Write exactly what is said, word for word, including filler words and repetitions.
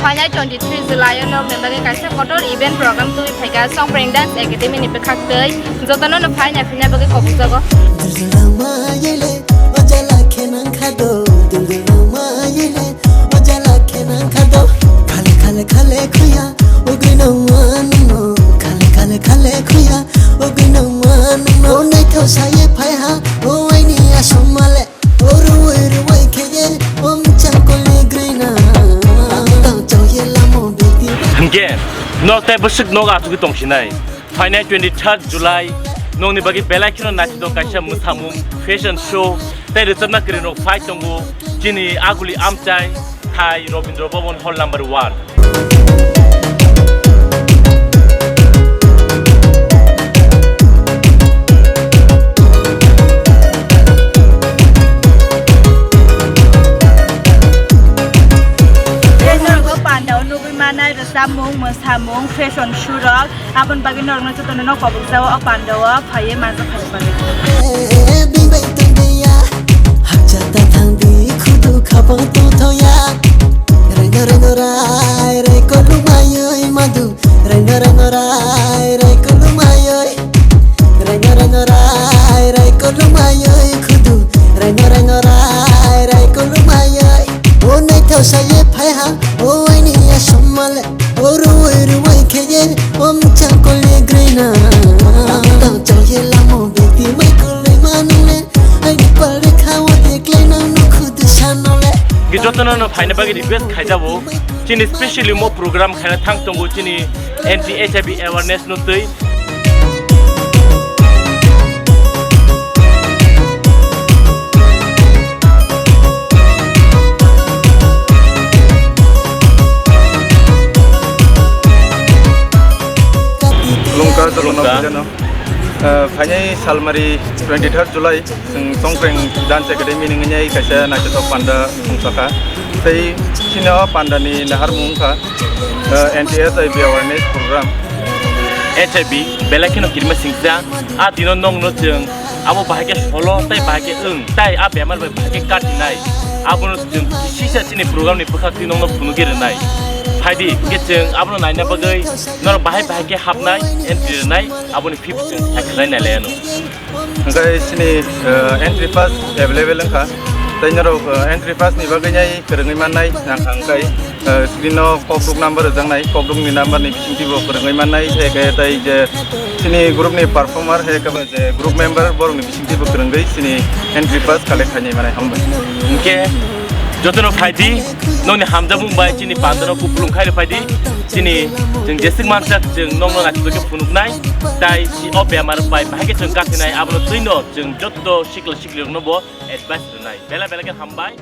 Phainai twenty-three July o nokni bagwi kaisa kotor event program tubui phaikha Songpreng Dance Academy ni bwkhaktwi. Jotono no phaina phina bagwi kobokjago. Hingke nok tei bwswk nok achugwi tongsinai. Phainai twenty-third July nokni bagwi belai kheno naithotok kaisa mwsamung, fashion show tei rwchapna kwrwirok phai tongo chini Aguli Amchai thai Rabindra Bhavan Hall number one. Tei norok o pandao nugwi manai rwchapmung, mwsamung, fashion show rok. Aboni bagwi norokno jotono no kobokjao o pandao phaiwi manjak phai bagwi. Jotono no phaina bagwi request khaijabo. Chini specially mo program khaina thang tongo chini anti H I V awareness no twi. Khulumkha jotono. Khulumkha. Bujano. Ah, phainai salmari twenty-third July, chwng Songpreng Dance Academy ni wngwi kaisa naithotok panda mungsakha. Tei chini o panda ni naharmung wngkha, ah, anti H I V awareness program. H I V belai kheno kirima singsa, a dino nokno chwng abo bahai khe solo tei bahai khe wng, tai a bemar bai bahai khe katinai. Abono chwng kisisa chini program ni bwkhak twi nokno phunugwi rwnai. Phaidi, hwnkhe chwng abono naina bagwi norok bahai bahai khe hapnai, entry rwnai, aboni fee bo chwng sakhlai nai laiano. Hwnkhe chini, eh, entry pass available wngkha. Tei norok, eh, entry pass ni bagwi nai kwrwngwi mannai, nang kha hwnkhe, eh, screen o kokduk number rwjaknai, kokduk ni number ni bisingtwi bo kwrwngwi mannai, hai khe tei je chini group ni performer, hai khe je group member, borok ni bisingtwi bo kwrwngwi chini entry pass collect khainai manai hambai. Hwnkhe jotono phaidi, nokni hamjakmung bai chini pandano kupulung khai rw phaidi, chini chwng jeswk mansak chwng nokno naithotok khe phunuknai, tai si o bemar bai bahai khe chwng katinai, abono twino chwng joto sikla siklirokno bo advice rwnai. Belai belai khe hambai.